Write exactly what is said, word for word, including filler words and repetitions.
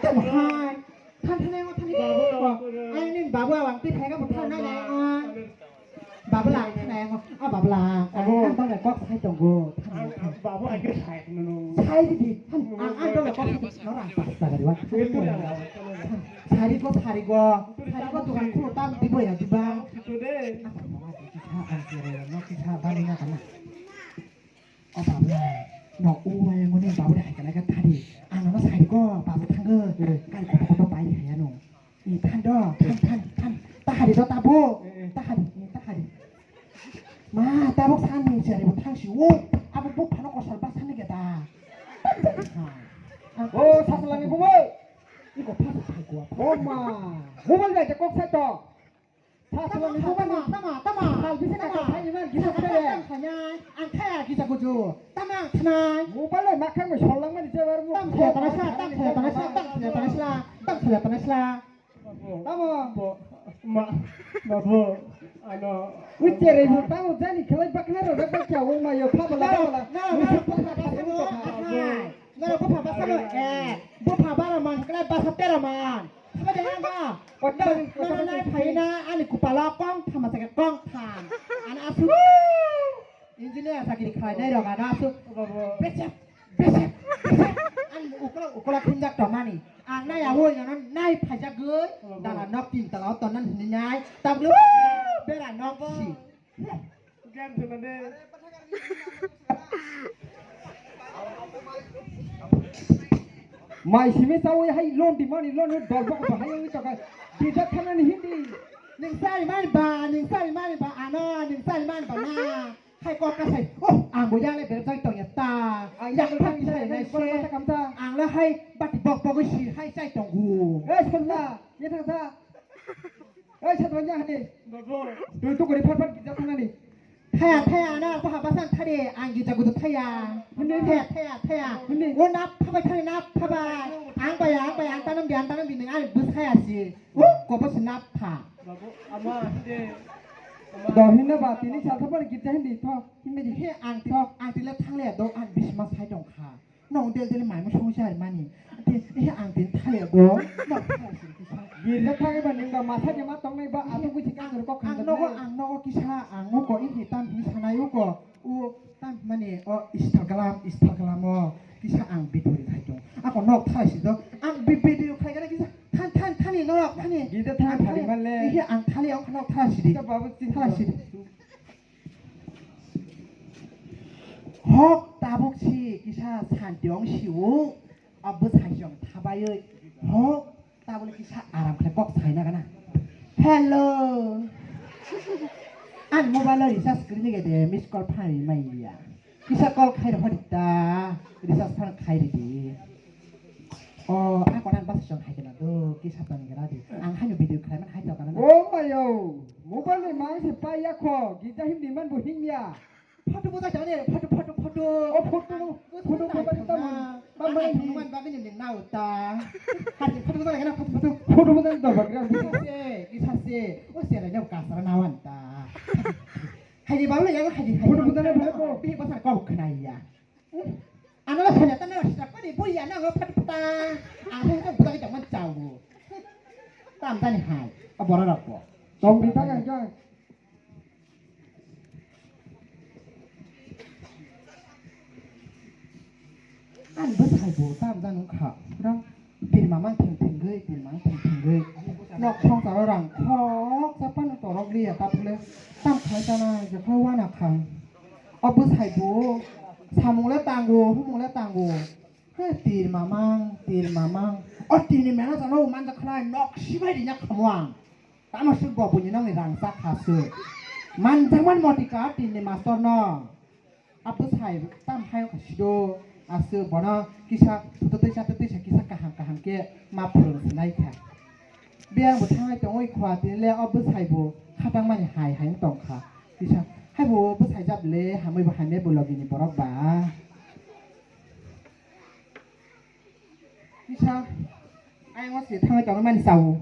Tamo hai. Than thanai ngo thani. Babu, babu, babu. Ani babu awang twi phai kha bo than nai nai ngo. Babu lang thanai ngo. A babu lang. Abo. Ang tong kok sai tongo. Than nai. Babu ai ke sai nono. Sai di di. Than ang ang tong kok sai no rang pas ta gari wa. Itu ya. Sari go sari go. Sari go dukan khulu tam di boy na di ba. Itu de. Apa mau di kita ang kira no kita bani na kana. O babu, no uwa yang ngoni babu dai kana ka thari. Ang no sai go, babu thanggo. Kai koto koto pai hai ano. I than do, than than than. Tahari do tabo. Tahari, tahari. Ma, tabuk san ni sari bo thang si o. Abo bo phano kosal ba san ni geta. O sasalani bubo. Iko phas sai go. O ma. Mobile dai kok sai to. Tama, tama, tama, tama. Sal bisi na tama. Kha thai man gisa thai. Tama, tama, tama. Ang thaya gisa guju. Tama ang thanai. Mobile le makhang me sollang mani je bar mu. Tam thaya tana sa, tam thaya tana sa, tam thaya tana sla, tam thaya tana sla. Tamo. Bo, ma, ma bo, ano. Uchere bu tamo jani khalai bakna ro dak bakya o ma yo kha bala bala. Na, na, na, na, na, na, na, bupha basa no, eh, bupha bara man, khlai basa tera man. Saba de na, na, na, na, phai na, ani kupala kong tham, asa kong tham. Ana asu. Engineer sakiri khlai nai rok, ana asu. Besek, besek, besek. Ani ukla, ukla khinjak tongmani. Ang nai awo, nai phaijak goi. Dala nok tin tala o tonan hini nai. Tablo, bera nok si. Mai simi chawi hai lon di mani lon dol bok bahai wi taka. Dida thanani hindi. Ning sari mani ba, ning sari mani ba, ano, ning sari mani ba na. Hai kok ka sai. Oh, ang bo yang le ber jai tong ya ta. Ang yang thang sai nai se. Ang le hai bati bok bok si hai sai tong gu. Eh, sonna, ye thang sa. Oi, satwa nya hane. Babu. Twi tu kori phat phat gija thangnani. Thaya, thaya, ana, ko haba san thari, ang gija gudu thaya. Hune. Thaya, thaya, thaya. Hune. O nap phabai thari, nap phabai. Ang bai, ang bai, ang tanam bi, ang tanam bi, nang ang bus thaya si. O, ko bus nap pha. Babu, ama, hinde. Ama. Do hinna ba, tini salsa pore gija hindi, tho, hinde di. He, ang ti, ang ti le thangle do, ang bisma sai dong kha. Nong del del mai mo song sai mani. Te, eh, ang tin thale go. Nong thale sin kisa. Girja thangwi ba ningba masa je ma tongnai ba atu kuchi kanjor kok ang nogo, ang nogo kisa, ang nogo in hi tam hi sanai uko. U tam mani o Instagram, Instagram o kisa ang video ri khai tong. Ako nok thale si do. Ang bi-, video khai kana kisa than, than, thani nok thani. Girja thang thali male. Eh, ang thale ok nok thale si di. Kisa babu tin thale si di. Hok tabuk si kisa santi ong si o, abo sai jong thabai oi. Hok tabuk kisa aram khe kok sai na gana. Hello. An mobile o recharge kri ni gede miss call phai mai ya. Kisa call khai ro hori ta. Recharge phan khai ri di. O, a konan bas jong hai kena do, ki satan kena di. Ang haino video khlai man hai to kana. O mayo, mobile ni mang se pa ya kho, gita him ni man bo him ya. Photo bo ta jane, photo, photo, photo. O photo, photo bo ta ta man. Ba man him man ba bini ni nau ta. Hati photo bo ta kena photo, photo. Photo bo ta ta ba kena. Kisa se, kisa se. O se ra nyau ka sara nawan ta. Hai ba le ya hai hai. Photo bo ta na ba ko. Bi ba sa ko khna ya. Ano la sana tana sa pani bui ya na ngo phat pata. Ano ta buta kita man chau. Tam tani hai. Abora rap ko. Tong bi ta kan kan. An bwsai bo tam jani wngkha. Rang birma mang theng thengwi, birma mang theng thengwi. Nok songcharo rang khok chapano torok liya ta phule tam khai tana jephai wana kha. O bwsai bo samung le tango, humung le tango. He tir mamang, tir mamang. O tir ni mela jano manjak khlai nok sibai rinyak khamu ang. Tamo suk bo buini nokni rang chak kha suk. Manjakman motika tir ni master no. Abo sai tam hai kha sido asuk bono kisa photo tisa tisa kisa kaham kaham khe ma phurung sinai kha. Biyang bo thangnai tongwi khwa tini le o bwsai bo khatang mani hai hai wng tong kha. Kisa hai bo bwsai jab le hamwi bo hamya bo logi ni borok ba. Kisa ayang o se thangnai tongwi mani chao.